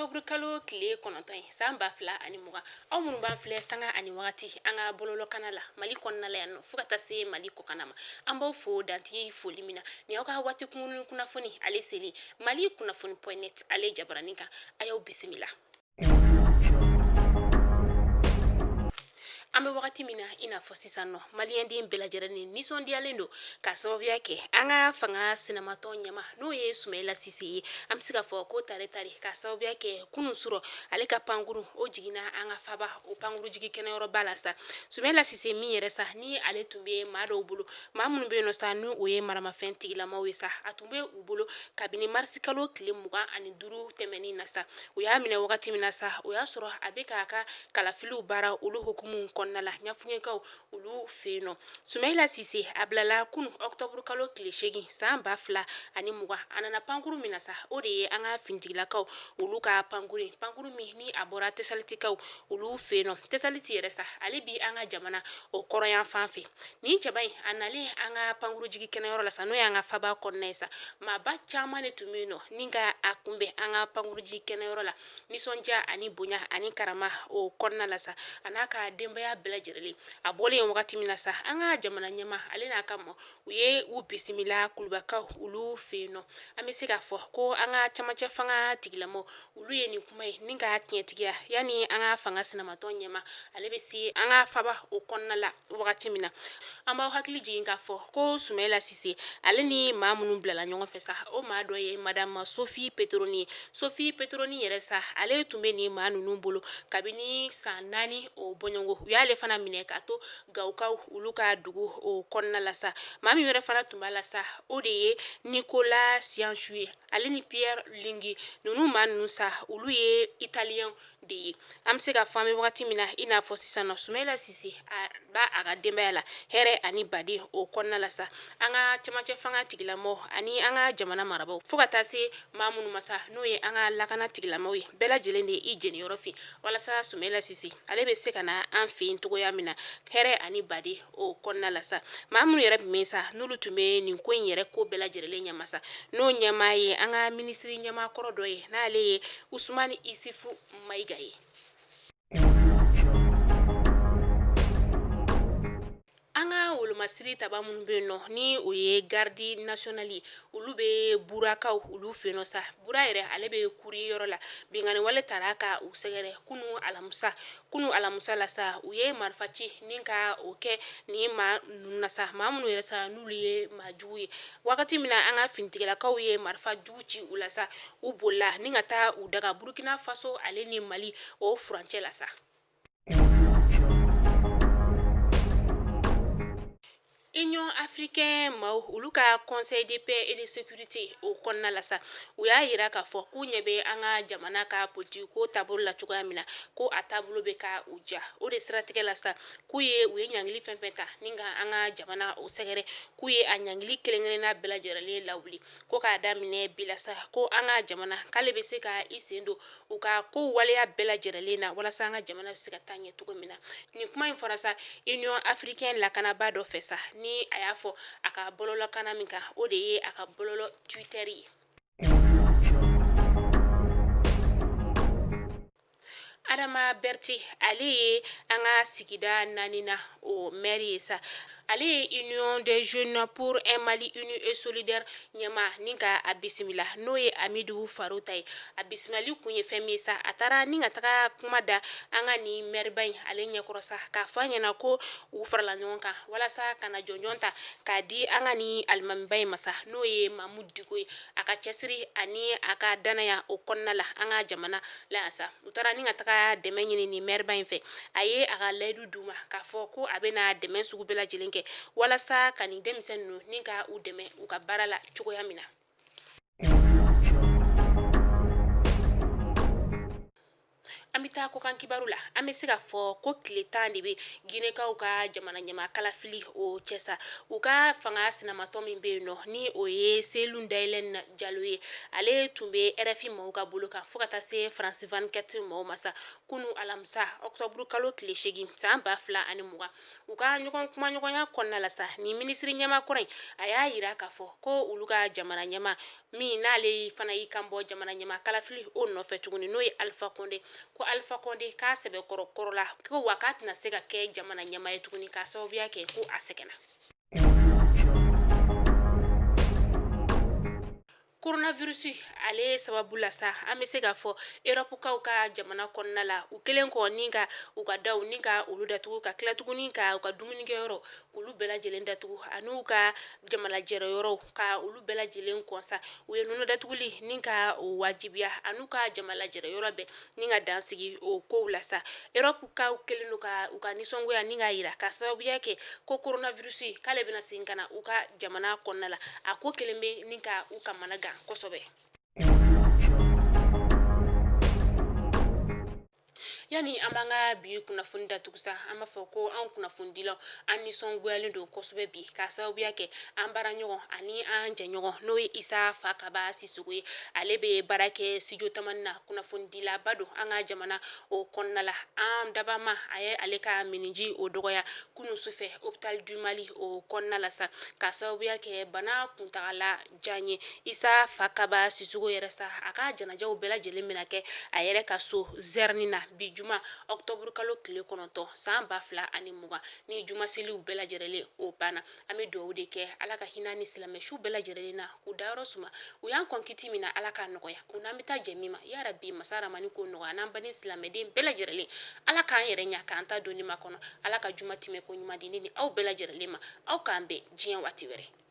Octobre kalo tile 9 ye san 2020. Aw minnu b'an filɛ sanga ani wagati an ka bɔlɔlɔkana la Mali kɔnɔna la yan nɔ, fo ka taa se Mali kɔkanna ma, an b'aw fo dan tɛ foli min na. Ni aw ka waati kunkurunnin kunnafoni ale selen Mali kunnafoni point net ale jabaranin kan, a y'aw bisimila. An bɛ wagati min na i n'a fɔ sisan nɔ, maliyɛnden bɛɛ lajɛlen nisɔndiyalen don k'a sababuya kɛ an ka fanga sinamatɔn ɲɛmaa, n'o ye Sumayila Sise ye. An bɛ se k'a fɔ ko tare tare k'a sababuya kɛ kunun surɔ ale ka pankuru o jiginna an ka faba o pankuru jigin kɛnɛyɔrɔba la sa. Sumayila Sise min yɛrɛ sa, ni ale tun bɛ maa dɔw bolo, maa minnu bɛ yen nɔ sa, ni o ye maramafɛn tigilamaw ye sa, a tun bɛ u bolo kabini marisikalo tile 25 tɛmɛnin na sa. U y'a minɛ wagati min na sa, o y'a sɔrɔ a bɛ k'a ka kalafiliw baara olu hukumu kɔnɔna la Ɲafunkew olu fɛ yen nɔ. Sumayila Sise a bilala kunun octobre kalo tile 8 san 2020. A nana pankuru min na sa, o de ye an ka finitigilakaw olu ka pankuru ye, pankuru min ni a bɔra Tesalitikaw olu fɛ yen nɔ. Tesaliti yɛrɛ sa, ale bi an ka jamana o kɔrɔyan fan fɛ. Nin cɛba in a nalen an ka pankuru jigin kɛnɛyɔrɔ la sa, n'o y'an ka faba kɔnɔna ye sa, maaba caman de tun bɛ yen nɔ ni ka a kunbɛn an ka pankuru jigin kɛnɛyɔrɔ la, nisɔndiya ani bonya ani karama o kɔnɔna la sa, a n'a ka denbaya bɛɛ lajɛlen. A bɔlen wagati min na sa, an ka jamana ɲɛmaa ale n'a ka ma u ye u bisimila Kulubakaw olu fɛ yen nɔ. An bɛ se k'a fɔ ko an ka camancɛ fanga tigilamaw olu ye nin kuma ye ni k'a tiɲɛtigiya yanni an ka fanga sinamatɔn ɲɛmaa ale bɛ se an ka faba o kɔnɔna la wagati min na. An b'aw hakili jigin k'a fɔ ko Sumayila Sise ale ni maa minnu bilala ɲɔgɔn fɛ sa, o maa dɔ ye madame Sophie Petroni ye. Sophie Petroni yɛrɛ sa, ale tun bɛ nin maa ninnu bolo kabini san 4 o bɔɲɔgɔnko. U y'ale fana minɛ k'a to Gawokaw olu ka dugu o kɔnɔna la sa. Maa min wɛrɛ fana tun b'a la sa, o de ye Nicolas Cianciu ye, ale ni Pierre Lunghi. Ninnu maa ninnu sa, olu ye italien de ye. An bɛ se k'a fɔ an bɛ wagati min na i n'a fɔ sisan nɔ, Sumayila Sise a b'a a ka denbaya la hɛrɛ ani baden o kɔnɔna la sa. An ka camancɛ fanga tigilamɔgɔw ani an ka jamana marabaaw, fo ka taa se maa minnu ma sa, n'o ye an ka lakana tigilamaw ye, bɛɛ lajɛlen de i jeniyɔrɔ fin walasa Sumayila Sise ale bɛ se ka na an fɛ yen cogoya min na hɛrɛ ani baden o kɔnɔna la sa. Maa minnu yɛrɛ tun bɛ sa, n'olu tun bɛ nin ko in yɛrɛ ko bɛɛ lajɛlen ɲɛma sa, n'o ɲɛmaa ye an ka minisiri ɲɛmaa kɔrɔ dɔ ye, n'ale ye Usumani Isufu Mayiga ye. An ka wolomasiri taba minnu bɛ yen nɔ, ni o ye garde nationale ye, olu bɛ Burakaw olu fɛ yen nɔ sa. Bura yɛrɛ ale bɛ Kuri yɔrɔ la. Binkanni wale taara ka u sɛgɛrɛ kunu alamisa la sa. U ye marifa ci ni ka o kɛ ni maa ninnu na sa, maa minnu yɛrɛ sa n'olu ye maa jugu ye. Wagati min na an ka finitigilakaw ye marifa jugu ci u la sa, u bolila ni ka taa u daga Burukina Faso ale ni Mali o furancɛ la sa. Union africaine maaw olu ka conseil de paix et de sécurité o kɔnɔna la sa, u y'a yira k'a fɔ k'u ɲɛ bɛ an ka jamana ka politiki ko taabolo la cogoya min na, ko a taabolo bɛ ka u diya. O de siratigɛ la sa, k'u ye u ye ɲangili fɛn fɛn ta ni ka an ka jamana o sɛgɛrɛ, k'u ye a ɲangili kelen-kelenna bɛɛ lajɛlen lawuli, ko k'a daminɛ bi la sa, ko an ka jamana k'ale bɛ se ka i sen don u ka ko waleya bɛɛ lajɛlen na walasa an ka jamana bɛ se ka taa ɲɛ cogo min na. Nin kuma in fɔra sa Union africaine lakanabaa dɔ fɛ sa, ni a y'a fɔ a ka bɔlɔlɔkana min kan, o de ye a ka bɔlɔlɔ Twitter ye. Adama Berete ale ye an ka sigida 4nan o maire ye sa. Ale ye Union des jeunes pour un Mali uni et solidaire ɲɛmaa ni ka a bisimila, n'o ye Amidu Farota ye. A bisimilali kun ye fɛn min ye sa, a taara ni ka taga kuma da an ka nin maireba in ale ɲɛkɔrɔ sa, k'a fɔ a ɲɛna ko u farala ɲɔgɔn kan walasa ka na jɔnjɔn ta k'a di an ka nin alimamiba in ma sa, n'o ye Mamudu Diko ye, a ka cɛsiri ani a ka danaya o kɔnɔna la an ka jamana la yan sa. U taara ni ka taga dɛmɛ ɲini nin maireba in fɛ. A ye a ka layidu d'u ma k'a fɔ ko a bɛna dɛmɛ sugu bɛɛ lajɛlen kɛ walasa ka nin denmisɛn ninnu ni ka u dɛmɛ u ka baara la cogoya min na. An bɛ An bɛ taa kɔkan kibaru la. An bɛ se k'a fɔ ko tile 10 de bɛ Ginekaw ka jamana ɲɛmaa kalafili o cɛ sa. U ka fanga sinamatɔn min bɛ yen nɔ, ni o ye Selu Dayɛlɛn Jalo ye, ale tun bɛ RFI maaw ka bolo kan fo ka taa se France 24 maaw ma sa kunu alamisa ɔkutɔburu kalo tile 8 san 2020. U ka ɲɔgɔn kumaɲɔgɔnya kɔnɔna la sa, ni minisiri ɲɛmaa kɔrɔ in, a y'a yira k'a fɔ ko olu ka jamana ɲɛmaa min n'ale fana y'i kan bɔ jamana ɲɛmaa kalafili o nɔfɛ tuguni, n'o ye Alifa Kɔnde, ko Alifa Kɔnde k'a sɛbɛkɔrɔ kɔrɔla, ko wa k'a tɛna se ka kɛ jamana ɲɛmaa ye tuguni k'a sababuya kɛ ko a sɛgɛnna. Coronavirus ale sababu la sa, an bɛ se k'a fɔ Erɔpukaw ka jamana kɔnɔna la, u kɛlen kɔ ni ka u ka daw ni ka olu datugu, ka tila tuguni ka u ka dumunikɛyɔrɔ k'olu bɛɛ lajɛlen datugu, ani u ka jamalajɛrɛ yɔrɔw ka olu bɛɛ lajɛlen kɔn sa, u ye nɔnɔ datuguli ni ka o wajibiya, ani ka jamalajɛrɛ yɔrɔ bɛɛ ni ka dan sigi o kow la sa. Erɔpukaw kɛlen don ka u ka nisɔngoya ni k'a yira ka sababuya kɛ ko coronavirus k'ale bɛna segin ka na u ka jamana kɔnɔna la. A ko kɛlen bɛ ni ka u kamana gan kosɛbɛ. Yani an b'an ka bi kunnafoni datugu sa, an b'a fɔ ko an kunnafonidilaw, an nisɔngoyalen don kosɛbɛ bi k'a sababuya kɛ an baaraɲɔgɔn ani an jɛɲɔgɔn, n'o ye Isa Fakaba Sisoko ye. Ale bɛ baara kɛ studio Tamani na, kunnafonidilaba don an ka jamana o kɔnɔna la. An dabama a ye ale ka miniji o dɔgɔya kunun sufɛ hôpital du Mali o kɔnɔna la sa, k'a sababuya kɛ bana kuntagala jan ye. Isa Fakaba Sisoko yɛrɛ sa, a ka janajaw bɛɛ lajɛlen bɛna kɛ a yɛrɛ ka so Zɛrɛni na bi juma ɔkutɔburu kalo tile 9 san 2020, ni juma seliw bɛɛ lajɛlen o banna. An bɛ dugawu de kɛ Ala ka hinɛ ni silamɛ su bɛɛ lajɛlen na, k'u dayɔrɔ suma. U y'an kɔn kiti min na, Ala k'a nɔgɔya u n'an bɛ taa jɛ min ma. Yarabi masa ramani k'o nɔgɔya n'an baden silamɛden bɛɛ lajɛlen. Ala k'an yɛrɛ ɲa k'an ta donni makɔnɔ. Ala ka juma tɛmɛ ko ɲuman di ne ni aw bɛɛ lajɛlen ma. Aw k'an bɛn diɲɛ waati wɛrɛ.